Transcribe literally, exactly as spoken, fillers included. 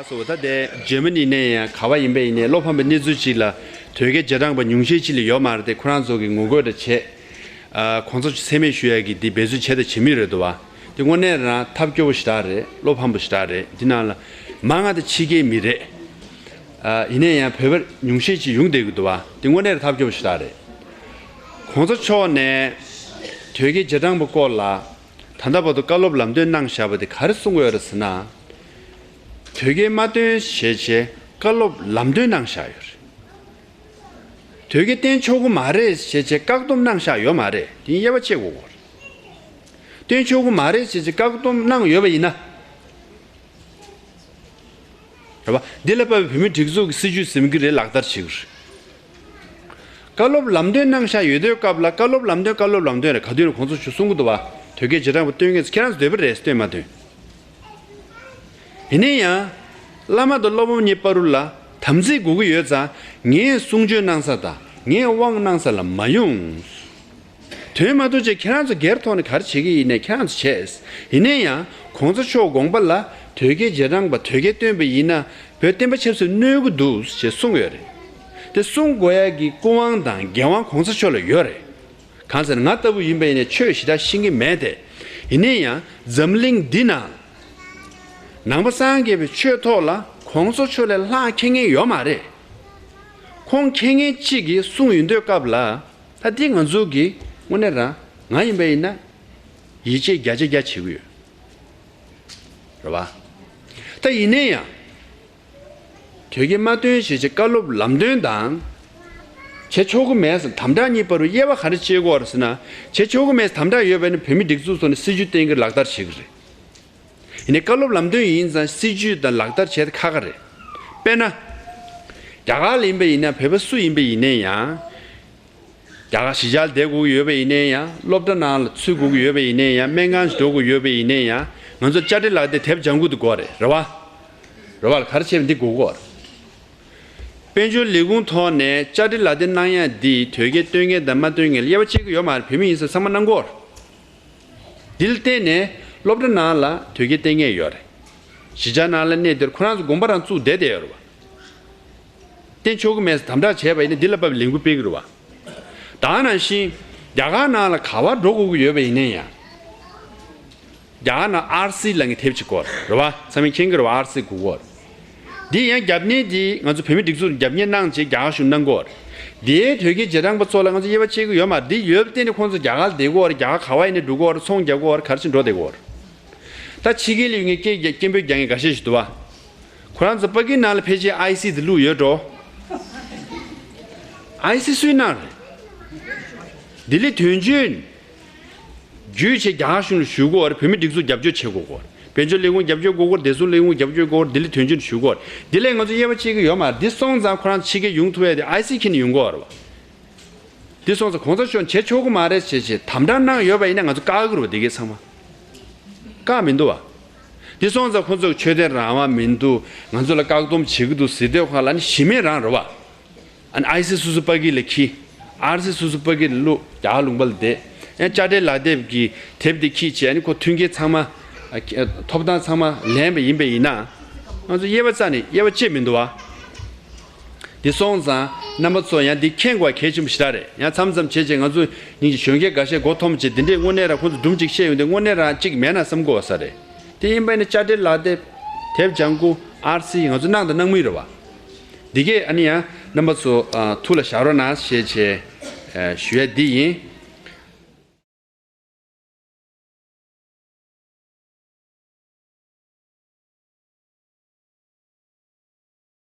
སོ་ད་དེ་འཇར་མ་ནི་ནས་ཡང་ག་བ་ཡིན་པ་ཡིན་ནའི་བློ་ཕམ་པའི་གནས་ཚུལ་ཅིག་ལ་དོལ་རྒྱལ་རྗེས་འབྲང་པ་ཉུང་ཤས་ཅིག་ལས་ཡོད་མ་རེད་དེ། ཁོ་རང་ཚོ་གི་ངོ་རྒོལ་དང་བྱས། ཨ། གོང་ས་མཆོག་མཚན་སྨད་ཞུ་ཡ་གི་འདི་འབད་རྩོལ་བྱས་དང་བྱེད་མུས་རེད་འདུག་བ། དེ་དངོས་གནས་རང་ཐབས་སྐྱོ་པོ་ཞེ་དྲག་རེད། བློ་ཕམ་པོ་ཞེ་དྲག་རེད། འདི་ནང་ལ་མང་ང་དང་ཕྱི་རྒྱལ་མི་རེད། ཨ། ཡིན་ན་ཡང་བོད་པ་ཉུང་ཤས་ཅིག་ཡོང་བསྡད་ཀྱི་འདུག་བ། དེ་དངོས་གནས་རང་ཐབས་སྐྱོ་པོ་ཞེ་དྲག་རེད། གོང་ས་མཆོག་ནས་དོལ་རྒྱལ་རྗེས་འབྲང་པ་སྐོར་ལ་ད་ལྟ་བར་དུ་བཀའ་སློབ་ལམ་སྟོན་གནང་བཞག་པ་དེ་ག་རེ་གསུང་གི་ཡོད་རེད་ཟེར་ན། དོལ་རྒྱལ་མ་བཏོན་ཞེས་བྱས་བཀའ་སློབ་ལམ་སྟོན་གནང་བཞག་ཡོད་རེད། དོལ་རྒྱལ་བསྟེན་ཆོག་གི་མ་རེད་ཞེས་བྱས་བཀག་སྡོམ་གནང་བཞག་ཡོད་མ་རེད། དེ་དབྱེ་བ་ཕྱེ་དགོས་ཀྱི་རེད། བསྟེན་ཆོག་གི་མ་རེད་ཞེས་བྱས་བཀག་སྡོམ་གནང་ཡོད་པ་ཡིན་ན། རེད་བ། འདི་ལ་དཔག་པའི་བོད་མིའི་སྒྲིག་འཛུགས་ཀྱི་སྲིད་བྱུས་ཟིན་གྱི་རེད། ལག་བསྟར་བྱེད་ཀྱི་རེད། བཀའ་སློབ་ལམ་སྟོན་གནང་བཞག་ཡོད་དུས་སྐབས་ལ་བཀའ་སློབ་ལམ་སྟོན་བཀའ་སློབ་ལམ་སྟོན་རེད། ག་དུས་ནས་གོང་ས་མཆོག་གསུང་གི་འདུག་བ། དོལ་རྒྱལ་རྗེས་འབྲང་པ་བསྟེན་ངེས་ཁྱེད་རང་ཚོ་འདོད་པ་རེད། བསྟེན་མ་བསྟེན། ཡིན་ན་ཡང་། བླ་མ་དང་སློབ་མ་གཉིས་བར་དུ་ལ་དམ་ཚིག་དགོས་ཀྱི་ཡོད་ཙང་ངས་གསུང་ཆོས་གནང་ས་དང་ངས་དབང་གནང་ས་ལ་མ་ཡོང་། དོན་མ་གཏོགས་ཅིག་ཁྱེད་རང་ཚོ་སྒེར་ཐོག་ནས་ག་རེ་བྱེད་ཀྱི་ཡིན་ནའི་ཁྱེད་རང་ཚོ་བྱས། ཡིན་ན་ཡང་གོང་ས་མཆོག་དགོངས་པ་ལ་དོལ་རྒྱལ་རྗེས་འབྲང་པ་དོལ་རྒྱལ་བསྟེན་པ་ཡིན་ན་བོད་བསྟན་པ་ཆབ་སྲིད་གནོད་ཀྱི་འདུག་ཅེས་གསུངས་ཡོད་རེད། དེ་གསུང་དགོས་ཡ་གི་སྐུ་དབང་དང་འགན་དབང་གོང་ས་མཆོག་ལ་ཡོད་རེད། གང་ཟེར་ན་ང་ལྟ་བུ་ཡིན་པ་ཡིན་ནའི་ཆོས་ཞེ་དྲག་ཤེས་ཀྱི་མེད་དེ། ཡིན་ན་ཡང་འཛམ་གླིང་འདི་ན་ནང་པ་སངས་རྒྱས་པའི་ཆོས་ཐོག་ལ་གོང་ས་མཆོག་ལས་ལྷག་མཁྱེན་མཁན་ཡོད་མ་རེད། ཁོང་མཁྱེན་མཁན་གཅིག་གིས་གསུངས་ཡོང་དུས་སྐབས་ལ། ད་འདི་ང་ཚོ་གི་དངོས་གནས་རང་ང་ཡིན་པ་ཡིན་ན་ཡིད་ཆེས་བརྒྱ་ཆ་བརྒྱ་བྱེད་ཀྱི་ཡོད། རེད་བ། ད་ཡིན་ན་ཡང་། དོལ་རྒྱལ་མ་བསྟེན་ཞེས་བྱས་བཀའ་སློབ་ལམ་སྟོན་དང་། བྱེད་ཆོག་གི་མེད་ཟེར་དམ་དྲག་གཉིས་བར་དུ་དབྱེ་བ་ག་རེ་ཕྱེ་དགོས་རེད་ཟེར་ན། བྱེད་ཆོག་གི་མེད་ཟེར་དམ་དྲག་ཡོད་པ་ཡིན་ན་བོད་མིའི་སྒྲིག་འཛུགས་ཐོག་ནས་སྲིད་བྱུས་གཏན་འཁེལ་ལག་བསྟར་བྱེད་ཀྱི་རེད། ཡིན་ནའི་བཀའ་སློབ་ལམ་སྟོན་ཡིན་ཙང་སྲིད་བྱུས་དང་ལག་བསྟར་བྱེད་ཁག་ཁག་རེད། དཔེར་ན། རྒྱ་གར་ལ་ཡིན་པ་ཡིན་ན་བོད་པ་སུ་ཡིན་པ་ཡིན་ནའི་ཡང་། རྒྱ་གར་གཞིས་ཆགས་ལ་བསྡད་དགོས་ཀྱི་ཡོད་པ་ཡིན་ནའི་ཡང་། སློབ་གྲྭ་ནང་ལ་ཚུད་དགོས་ཀྱི་ཡོད་པ་ཡིན་ནའི་ཡང་། སྨན་ཁང་ཞིག་འགྲོ་དགོས་ཡོད་པ་ཡིན་ནའི་ཡང་། ང་ཚོ་དཔྱ་ཁྲལ་ལག་དེབ་དེབ་ལྗང་ཁུ་དེ་དགོས་རེད། རེད་བ། རེད་བ་ལ་ག་རེ་བྱས་པ་འདི་དགོས་ཀྱི་ཡོད་རེད། དཔལ་འབྱོར་ལས་ཁུངས་ཐོག་ནས་དཔྱ་ཁྲལ་ལག་དེབ་གནང་ཡ་འདི་དོལ་རྒྱལ་བསྟེན་མཁན་དང་མ་བསྟེན་མཁན་ལ་དབྱེ་བ་ཕྱེ་གི་ཡོད་མ་རེད། བོད་མི་ཡིན་ཙང་ཚང་མ་གནང་གི་ཡོད་རེད། འདི་ལ་བརྟེན་ནས་སློབ་གྲྭ་ནང་ལ་དོལ་རྒྱལ་བསྟེན་མཁན་ཡོད་རེད། གཞིས་ཆགས་ནང་ལ་གནས་སྡོད་ཁོ་རང་ཚོ་དགོན་པ་རང་བཙུགས་བསྡད་བསྡད་ཡོད་རེད་བ། བསྟེན་ཆོག་གི་མེད་ཟེར་དམ་དྲག་བྱས་པ་ཡིན་ན་འདི་ལ་དཔག་པའི་ལས་འགུལ་སྤེལ་གི་རེད་བ། ད་ག་ནང་བཞིན་རྒྱ་གར་ནང་ལ་ག་པར་འགྲོ་དགོས་ཀྱི་ཡོད་པ་ཡིན་ན་ཡང་། རྒྱ་གར་ནང་ཨར་སི་ལབ་མཁན་དེབ་ཅིག་དགོས་རེད་བ། ཚང་མས་མཁྱེན་གྱི་རེད་བ། ཨར་སི་དགོས་ཀྱི་ཡོད་རེད། འདི་ཡང་རྒྱབ་གཉེར་འདི་ང་ཚོ་བོད་མི་སྒྲིག་འཛུགས་རྒྱབ་གཉེར་གནང་བྱས་རྒྱ་གར་གཞུང་གནང་གི་ཡོད་རེད། འདིའི་དོལ་རྒྱལ་རྗེས་འབྲང་པ་ཚོ་ལ་ང་ཚོ་དབྱེ་བ་ཕྱེ་གི་ཡོད་མ་རེད། འདི་ཡོད་པ་བརྟེན་ནས་ཁོང་ཚོ་རྒྱ་གར་ལ་བསྡད་ཀྱི་ཡོད་རེད། རྒྱ་གར་ག་པར་ཡིན་ནའི་འགྲོ་གི་ཡོད་རེད། ཚོང་རྒྱག་གི་ཡོད་རེད། ག་རེ་བྱས་འགྲོ་བསྡད་ཀྱི་ཡོད་རེད། ད་ཕྱི་རྒྱལ་ལ་ཡོད་མཁན་སྐད་རྒྱག་སྐད་འབོད་རྒྱག་མཁན་འགའ་ཤས་ཤིག་འདུག་བ། ཁོ་རང་ཚོ་པ་ཀི་ནང་ལ་ཕལ་ཆེར་ཨའི་སི་དེ་བླུགས་ཡོད་འགྲོ། ཨའི་སི་སུས་གནང་རེད། ལྡི་ལི་དོན་གཅོད་བརྒྱུད་བྱས་རྒྱ་གར་གཞུང་ལ་ཞུ་དགོས་རེད། བོད་མི་སྒྲིག་འཛུགས་རྒྱབ་སྐྱོར་བྱེད་དགོས་ཀྱི་ཡོད་རེད། དཔལ་འབྱོར་ལས་ཁུངས་རྒྱབ་སྐྱོར་དགོས་ཀྱི་ཡོད་རེད། བདེ་སྲུང་ལས་ཁུངས་རྒྱབ་སྐྱོར་དགོས་ཀྱི་ཡོད་རེད། ལྡི་ལི་དོན་གཅོད་ཞུ་དགོས་རེད། འདི་ལས་ང་ཚོ་དབྱེ་བ་ཕྱེ་གི་ཡོད་མ་རེད། འདི་སོང་ཙང་ཁོ་རང་ཚོ་ཕྱི་རྒྱལ་ཡོང་ཐུབ་ཡ་དེ་ཨའི་སི་ཁྱེར་ནས་ཡོང་གི་ཡོད་རེད་བ། འདི་སོང་ཙང་གོང་ས་མཆོག་བྱེད་ཆོག་གི་མ་རེད་ཞེས་བྱས་དམ་དྲག་གནང་ཡོད་པ་ཡིན་ན་ང་ཚོ་བཀག་གི་རེད་བ། འདི་གའི་ཚང་མ་བཀག་མི་འདུག་བ། འདི་སོང་ཙང་ཁོ་ཚོ་ཆོས་དད་རང་དབང་མི་འདུག་ང་ཚོ་ལ་བཀག་སྡོམ་བྱེད་ཀྱི་འདུག་ཟེར་དུས་ཁོ་ལ་ནི་གཞི་མེད་རང་རེད་བ། ཨ་ནི་ཨའི་སི་སོ་སོའི་པ་ཀི་ལ་འཁྱེར། ཨར་སི་སོ་སོའི་པ་ཀི་ལ་བླུགས། རྒྱ་གར་ལུང་པ་ལ་བསྡད། ཡང་དཔྱ་ཁྲལ་ལག་དེབ་ཀྱི་དེབ་དེ་འཁྱེར་བྱས། ཨ་ནི་ཁོ་མཐུན་རྐྱེན་ཚང་མ། ཨ། ཐོབ་ཐང་ཚང་མ་ལེན་པ་ཡིན་པ་ཡིན་ན། ང་ཚོ་དབྱེ་བ་རྩ་ནས་དབྱེ་བ་ཕྱེ་མི་འདུག་བ། འདི་སོང་ཙང་རྣམ་པ་ཚོ་ཡང་འདི་མཁྱེན་དགོས་གལ་ཆེན་པོ་ཞེ་དྲག་རེད། ཡང་མཚམས་མཚམས་བྱས་བྱས་ང་ཚོ་སྙིང་རྗེ་གཞོན་སྐྱེས་འགའ་ཤས་མགོ་འཐོམས་བྱས་འདི་འདྲས་དངོས་གནས་རང་ཁོ་ཚོ་སྒྲུང་གཅིག་བཤད་ཡོང་དུས་དངོས་གནས་རང་གཅིག་མེད་ན་བསམ་གྱི་ཡོད་ས་རེད། དེ་ཡིན་པ་ཡིན་ན་དཔྱ་ཁྲལ་ལག་དེབ། དེབ་ལྗང་ཁུ། ཨར་སི་ང་ཚོ་གནང་དང་གནང་མུས་རེད་བ། འདི་གས་ཨ་ནི་ཡང་རྣམ་པ་ཚོ། ཨ། ཐུགས་ལ་བཞག་རོགས་གནང་ཞེས་བྱས། ཨ། ཞུ་ཡ་འདི་ཡིན།